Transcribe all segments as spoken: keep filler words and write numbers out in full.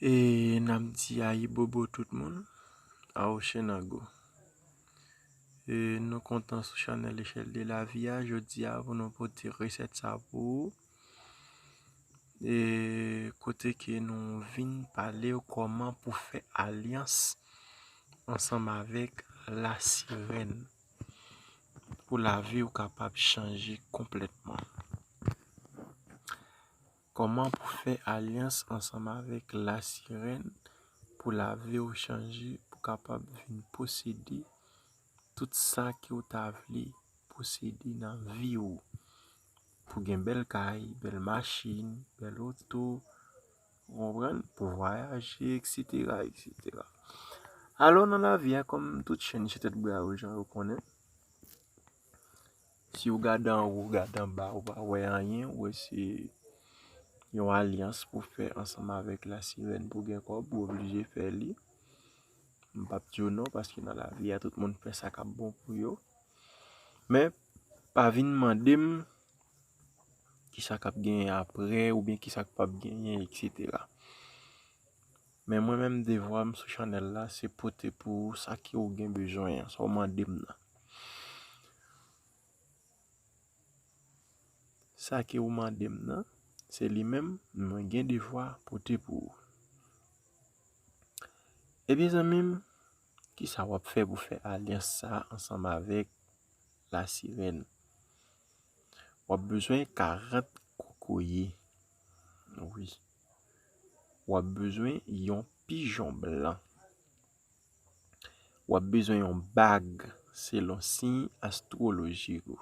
E n ap di ayibobo tout moun, Awochenago. E nou kontan sou chanèl Echèl de Lavi a, jodi a pou nou pote resèt sa pou ou. E kote ke nou vin pale w kòman pou fè alyans ansanm avèk lasirèn pou lavi w kapab chanje konplètman. Kòman pou fè alyans ansanm avèk lasirèn pou lavi w chanje, pou kapab vin posede tout sa ke w ta vle posede nan vi w. Pou gen bèl kay, bèl machin, bèl oto, ou konprann, pou vwayaje, et cetera, et cetera. Alò, nan lavi a, kòm tout chen se tèt bwa yo, jan yo konnen, si w gade anwo, w gade anba, ou pa wè anyen, ou wè se yon alyans pou fè ansanm avèk lasirèn pou gen kòb, ou oblije fè li. M p ap di w non, paske nan lavi a, tout moun fè sa k ap bon pou yo. Men, pa vin mande m kisa k ap genyen apre, oubyen kisa k p ap genyen, et cetera. Men mwen menm, devwa m sou chanèl la, se pote pou ou sa ke ou gen bezwen an, sa w mande m nan. Sa ke ou mande m nan, se li menm mwen gen devwa pote pou ou. Ebyen, zanmi m, kisa w ap fè pou fè alyans sa a ansanm avèk lasirèn? W ap bezwen karant kokoye. Wi. W ap bezwen yon pijon blan. W ap bezwen yon bag selon siy astwolojik ou.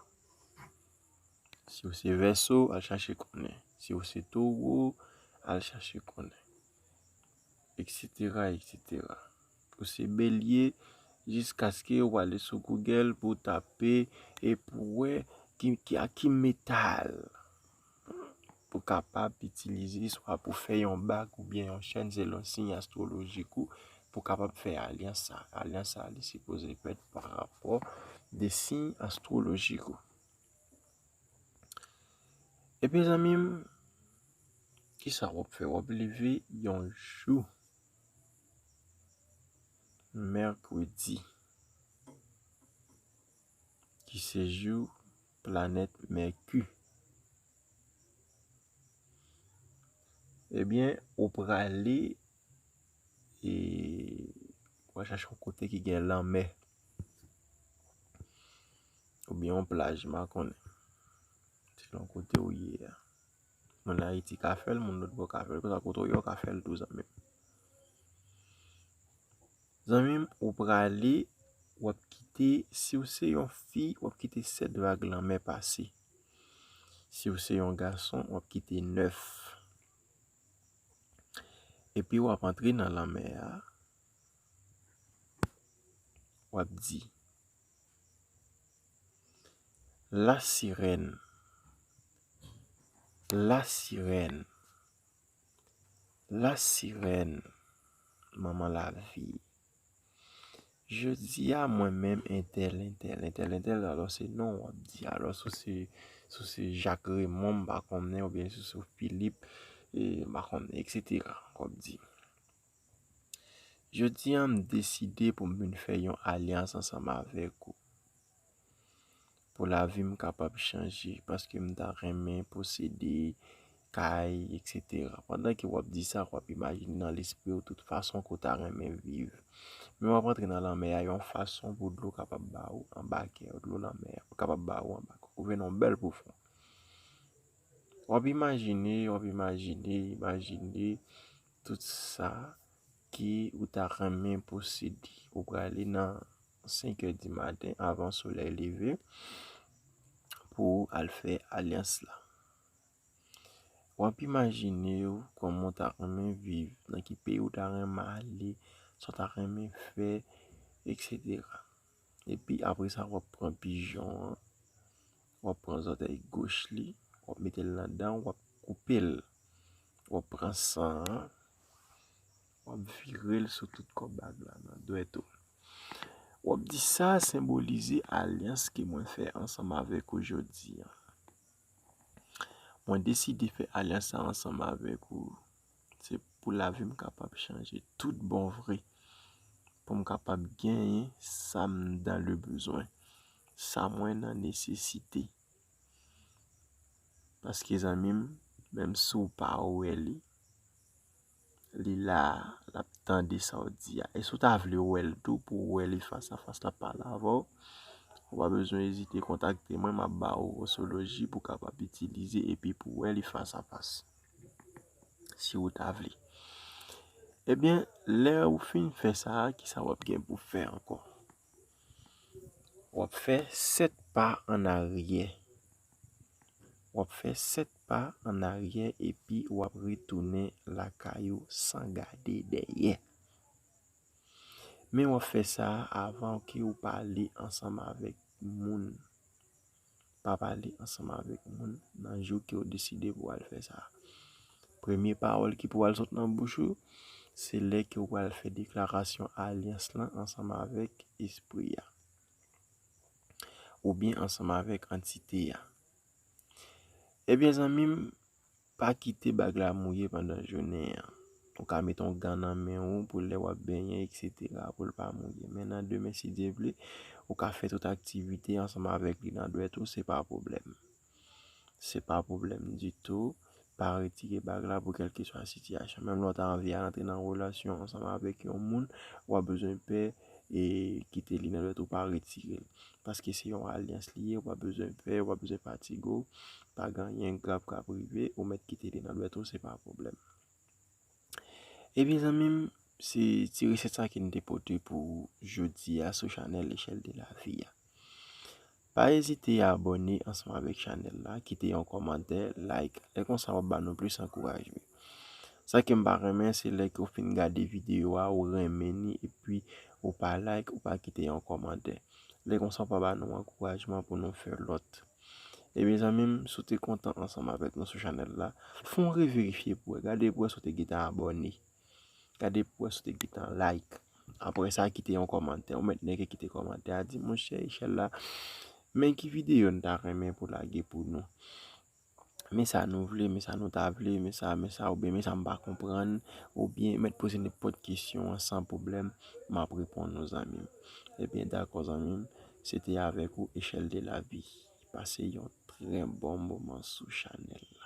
Si w se Vèso, al chache konnen. Si w se Towo, al chache konnen. Et cetera, et cetera. Ou se Belye, jiskaske w ale sou Google pou w tape e pou w wè ki, ki, a ki metal pou kapab itilize, swa pou fè yon bag oubyen yon chèn selon siy astwolojik ou, pou kapab fè alyans sa. Alyans sa, li sipoze fèt pa rapò de siy astwolojik ou. Ebyen, zanmi m, kisa w ap fè? W ap leve yon jou mèkredi, ki se jou planèt Mèki. Ebyen, ou prale, e, w a chache yon kote ki gen lanmè. Oubyen yon plaj, m pa konnen. Selon kote ou ye a. Moun Ayiti ka fè l, moun lòt bò ka fè l. Konsa kote w ye, w ka fè l tou, zanmi m. Zanmi m, ou prale, w ap kite, si w se yon fi, w ap kite sèt vag lanmè pase. Si w se yon gason, w ap kite nèf. Epi w ap antre nan lanmè a, w ap di, Lasirèn, lasirèn, lasirèn, manman lavi. Jodi a, mwen menm, entèl, entèl, entèl, entèl, alò se non w ap di. Alò, si w se, si w se Jak Remon, m pa konnen, oubyen si w se Filip, e, m pa konnen, et cetera, w ap di. Jodi a, m deside pou m vin fè yon alyans ansanm avèk ou. Pou lavi m kapab chanje, paske m ta renmen posede kay, et cetera. Pandan ke w ap di sa, w ap imajine nan lespri w tout fason ke w ta renmen viv. Men w ap antre nan lanmè a yon fason pou dlo kapab ba ou anba kè w, dlo lanmè a kapab ba ou anba kò w, ou vin yon bèl pwofon. W ap imajine, w ap imajine, imajine tout sa ke ou ta renmen posede. Ou prale nan senk è di maten, avan solèy leve, pou w al fè alyans la. W ap imajine w kòman w ta renmen viv, nan ki peyi w ta renmen ale, sa w ta renmen fè, et cetera. Epi apre sa, w ap pran pijon an, w ap pran zòtèy goch li, w ap mete l ladan, w ap koupe l. W ap pran san an, w ap vire l sou tout kò bag la nan dwèt ou. W ap di, sa senbolize alyans ke mwen fè ansanm avèk ou jodi a. Mwen deside fè alyans sa ansanm avèk ou. Se pou lavi m kapab chanje tout bon vre, pou m kapab genyen sa m dans le besoin, sa mwen nan nesesite. Paske zanmi m, menm si w pa wè li, li la, l ap tande sa w di a. E si w ta vle wè l tou, pou w wè li fas a fas, l ap pale avè w, ou pa bezwen ezite kontakte mwen, m ap ba ou posoloji pou w kapab itilize epi pou w wè li fas a fas. Si w ta vle. Ebyen, lè ou fin fè sa, kisa w ap gen pou fè ankò? W ap fè sèt pa ann aryè. W ap fè sèt pa ann aryè epi w ap retounen lakay ou san gade dèyè. Men w ap fè sa avan ke w pale ansanm avèk moun. Pa pale ansanm avèk moun nan jou ke w deside pou w al fè sa. Premye pawòl ki pou al sot nan bouch ou, se lè ke w pral fè deklarasyon alyans lan ansanm avèk espri a. Oubyen ansanm avèk antite a. Ebyen, zanmi m, pa kite bag la mouye pandan jounen an. Ou ka met yon gan nan men ou pou lè w ap benyen, etsetera, pou l pa mouye. Men nan demen, si Dye vle, ou ka fè tout aktivite ansanm avèk li nan dwèt ou, se pa pwoblèm. Se pa pwoblèm ditou. Pa retire bag la pou kèlkeswa sitiyasyon. Menm lè w ta anvi al antre nan relasyon ansanm avèk yon moun, w ap bezwen pè e kite li nan dwèt ou, pa retire l. Paske se yon alyans li ye, w pa bezwen pè, w pa bezwen fatige w, pa gen anyen grav k ap rive, ou mèt kite li nan dwèt ou, se pa pwoblèm. Ebyen, zanmi m, se ti resèt sa ke n te pote pou jodi a sou chanèl Echèl de Lavi a. Pa ezite abòne ansanm avèk chanèl la, kite yon kòmantè, like. Lè konsa, w ap ba nou plis ankourajman. Sa ke m pa renmen, se lè ke w fin gade videyo a, ou renmen ni, epi ou pa like, ou pa kite yon kòmantè. Lè konsa, w pa ba nou ankourajman pou nou fè lòt. Ebyen, zanmi m, si w te kontan ansanm avèk nou sou chanèl la, fè yon reverifye pou wè. Gade pou wè si w te gentan abòne. Gade pou wè si w te gentan like. Apre sa, kite yon kòmantè. Ou mèt nèk kite kòmantè a, di, monchè, Echèl la, men ki videyo n ta renmen pou lage pou nou. Men sa nou vle, men sa nou ta vle, men sa, men sa, oubyen men sa m pa konprann, oubyen mèt poze nenpòt kesyon an san pwoblèm, m ap reponn ou, zanmi m. Ebyen, dakò, zanmi m, se te avèk ou, Echèl de Lavi. Pase yon trè bon moman sou chanèl la.